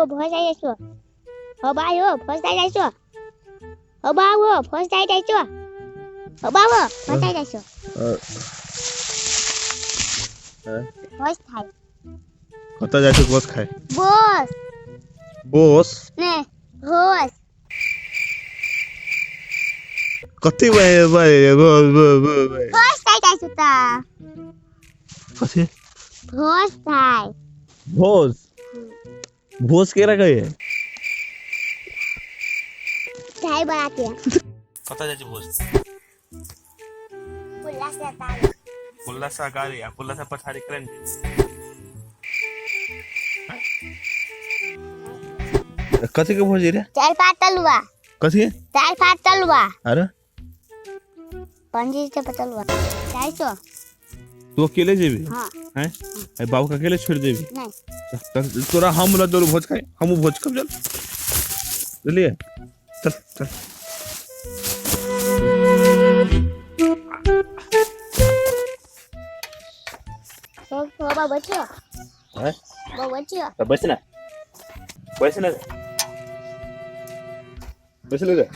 हो भोज आई जाइছো। हो बाय हो भोज आई जाइছো। हो बाबू हो भोज आई जाइছো। हो बाबू भोज आई जाइছো। भोज खाइ। कतऽ जाइ छै गोस खाय? बोस। बोस? ने भोज। कथी बाय बाय बाय? भोज खाइ जाइছো त। कथी? भोज खाइ। भोज? भोज केकरा कहै? चाय बनाते हैं। कतऽ जाइ छै भोज? पुल्ला से तारी। पुल्ला से अगाड़ी आ पुल्ला से पछाड़ी करें। कथी के भोज रे? चार पाँच तलुआ। कथी? चार पाँच तलुआ। अरे पंजी से पतलुआ 400। तू अकेले जेबी? हाँ। हैं? अरे बाबू के अकेले छोड़ देबी? नहीं। तोरा हम ल जरूर भोज खाए, हमहूँ भोज खब। चल बुझलिए, चल चल। तो बाबा बचियो। हैं? बाबा बचियो। तो बैस ना, बैस ना, बैस ले रे।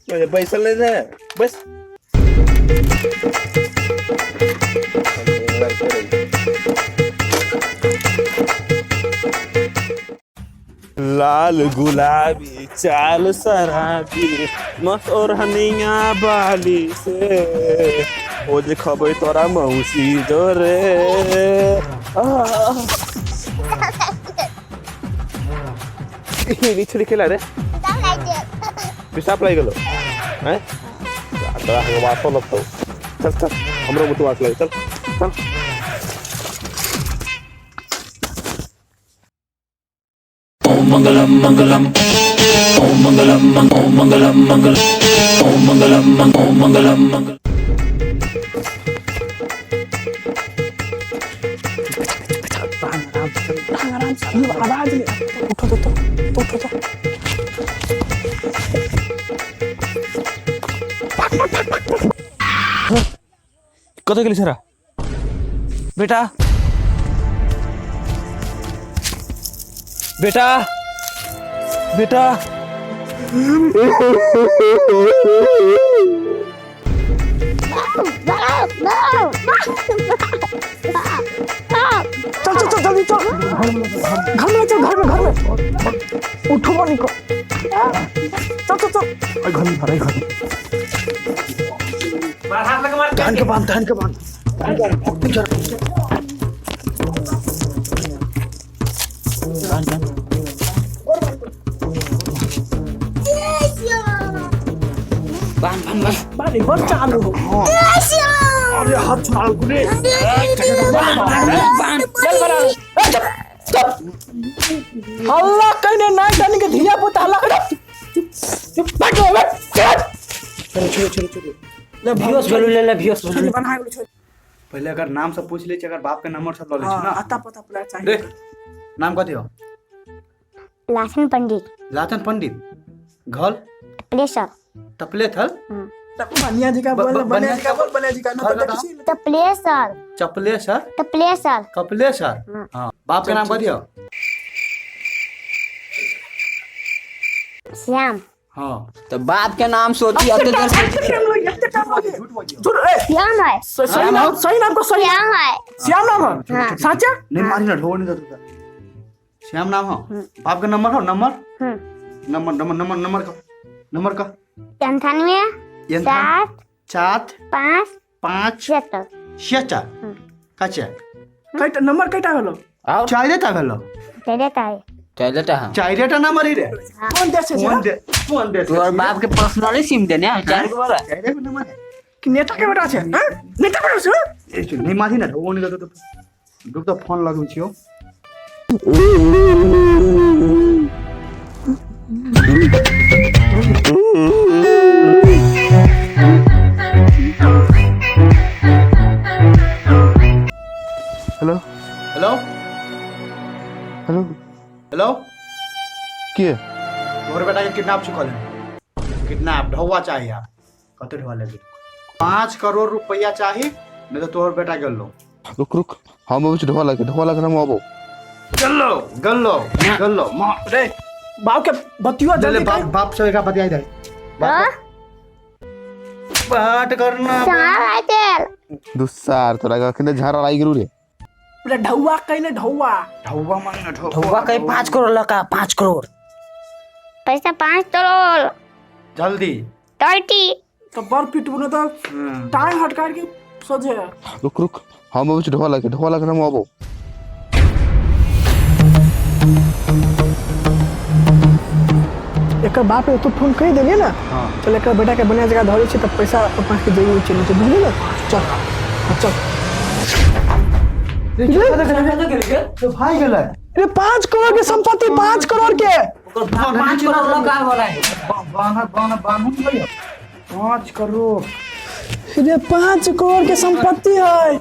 अरे बैसल नहीं रे, बैस। लाल गुलाबी चाल शराबी मस्त ओढ़निया बाली से ओ जे खबै तोरा मौसी जोरे। छली खेला रे? पेशाब लागि गेलो हैं? तोरा हंगे वासो लगतौ। चल चल, हमरो मुँह वास लगे। चल चल। ओम मंगलम मंगलम ओम मंगलम ओम मंगलम मंगल ओम मंगलम ओम मंगलम मंगल। आराम से, आवाज नहीं। उठो तो, उठो तो। कतऽ गेलै छोरा? बेटा, बेटा, बेटा। चल चल चल, जल्दी चल, घर में चल, घर में, घर में। उठो निको, चल चल चल, घर में, घर में। धान के बांध, धान के बांध। बांध बांध बांध। बानी बस चालू हो। अरे हाथ छुड़ा रे। बांध चल बड़ा। हल्ला कहने नहीं जाने के धिया पुता हल्ला कर। चुप बैठ बैठ। चलो चलो चलो चलो। ले भियोस भेलु, ले ले भियोस भेलु। बना गेलो छोड़। पहले अगर नाम सब पूछ ले, अगर बाप के नंबर सब ल ले ना। अता पता पला चाहिए। देख नाम कथी हो? लाखन पंडित। लाचन पंडित। घर? तपलेश्वर। तपले थल? बनिया जी का बोल, बनिया जी का बोल, बनिया जी का नाम तो किसी। तपलेश्वर। चपलेश्वर। तपलेश्वर। कपलेश्वर। हां, बाप के नाम कथी हो? श्याम। हां, तो बाप के नाम सोची अते देर से। श्याम है। सही नाम, सही नाम को सही। श्याम है। श्याम नाम है। साचा? नहीं मारी ना, ढोल नहीं दे। श्याम नाम हो। बाप का नंबर हो? Number? Number number number number का, नंबर का। 98 7 7 5 5 76 76। कचे कईटा नंबर कईटा भेलो? चारिटा भेलो। चारिटा है। चारिटा हां, चारिटा नंबर ही रे। कौन देश है? कौन दे, कौन दे? तोर बाप के पर्सनली सिम देने चार गो वाला। चारिटा नंबर है कि नेता के बेटा छे? हां, नेता बेटा छे। ए नहीं मारी ना, ढोल नहीं दे तो। रुक तो फोन लगबै छियो। Hello hello hello hello. के? तोहर बेटा के किडनैप चुकल है। किडनैप ढौआ चाहिए। आप कते ढौआ लेबी? 5 करोड़ रुपया चाहिए, नहीं तो तोहर बेटा गेलो। रुक रुक, हम अबै छी ढोआ लगे, ढोआ लगे हम अबो। गल्लो गल्लो गल्लो मां रे। बाप के बतियो ले जल्दी। बाप बाप से एकरा बतियाई दे। हाँ? बात करना। झाड़ आइ तेल। दुस्सार तोरा के अखने झाड़ा लागि गेलौ रे। रे ढौआ कहिले ढौआ? ढौआ मांग ना, ढौआ। ढौआ कहीं 5 करोड़ लगा, 5 करोड़। पैसा 5 करोड़। जल्दी। 30। तो बड़ पिटबू न तो टांग हटका के सोझे। रुक रुक, हम अबै छी ढोआ लगे, ढोआ लगे हम अबो। एकर बाप के तू फोन कहि देलियै ना? चल, एकर बेटा के बढ़िया जगह धरै छी तऽ पैसा अपना के जेबी में चलि जेतै, बुझली ना? चल हाँ, चल। तो भाई गेलै। अरे 5 करोड़ के संपत्ति, 5 करोड़ के। 5 करोड़ लगा वाला है। बान्ह बान्ह बान्हू भैया, 5 करोड़। अरे 5 करोड़ के संपत्ति है।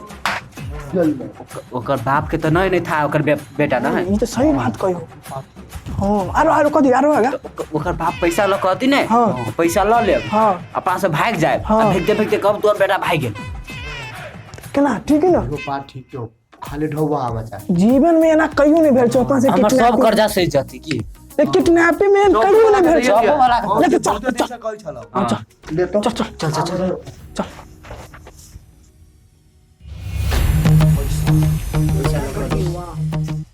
ओकर बाप के तो नहीं नहीं था, ओकर बेटा ना है। ई तऽ सही बात कहियो। हाँ, आरो आरो कथी आरो आगा? ओकर बाप पैसा ल कहती ने। हाँ। पैसा ल लेब। हाँ। अपना से भाग जाए। हाँ। भागते भागते कब तोर बेटा भाग गेल। केना ठीक है ना? एगो बात ठीक छौ, खाली ढौआ आबै छै। जीवन में एना कहियो नहीं भेल छौ अपना से। हमर सब किडनैपिंग। कर्जा सही जती की? किडनैपिंग में कहियो नहीं भेल छौ। सबो वाला के- ले तो चल चल। कहै छलौ। हाँ, चल। ले तो। चल चल चल चल चल। चल।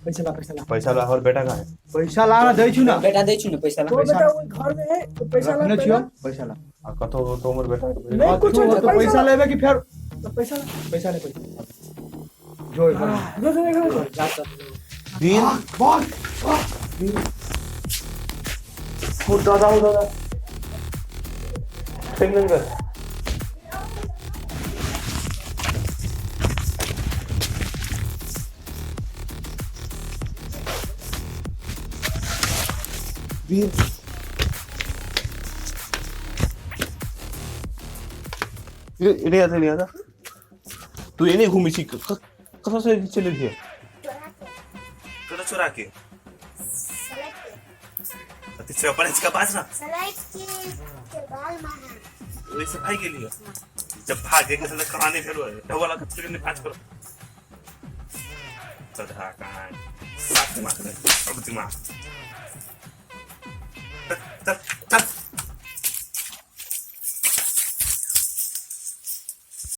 पैसा ला, पैसा ला। पैसा ला और बेटा कहाँ है? पैसा ला ना, दै छु ना। बेटा दै छु ने पैसा ला। तो बेटा वो घर में है तो पैसा ला। रखने पहले। छियौ पैसा ला। आ कतौ तो हमर बेटा के नहीं कुछ तो नहीं, पैसा पैसा ला। लेबे कि फेर? तो पैसा ला। पैसा ले, पैसा जो जो जो जो जो। दिन ओ दादा, ओ दादा। फेंक देंगे। वीर इने आता, इने आता। तू एने घूमी छी, कतऽ से चलि गेलियै? कतऽ चोरा के? अति से अपन इसका पास ना। वैसे भाग गेलियै। जब भागे के साथ कहानी फेर होय ढोआ लगा के 5 करोड़। चौदह कहानी सात दिमाग रे, अब दिमाग। चल चल।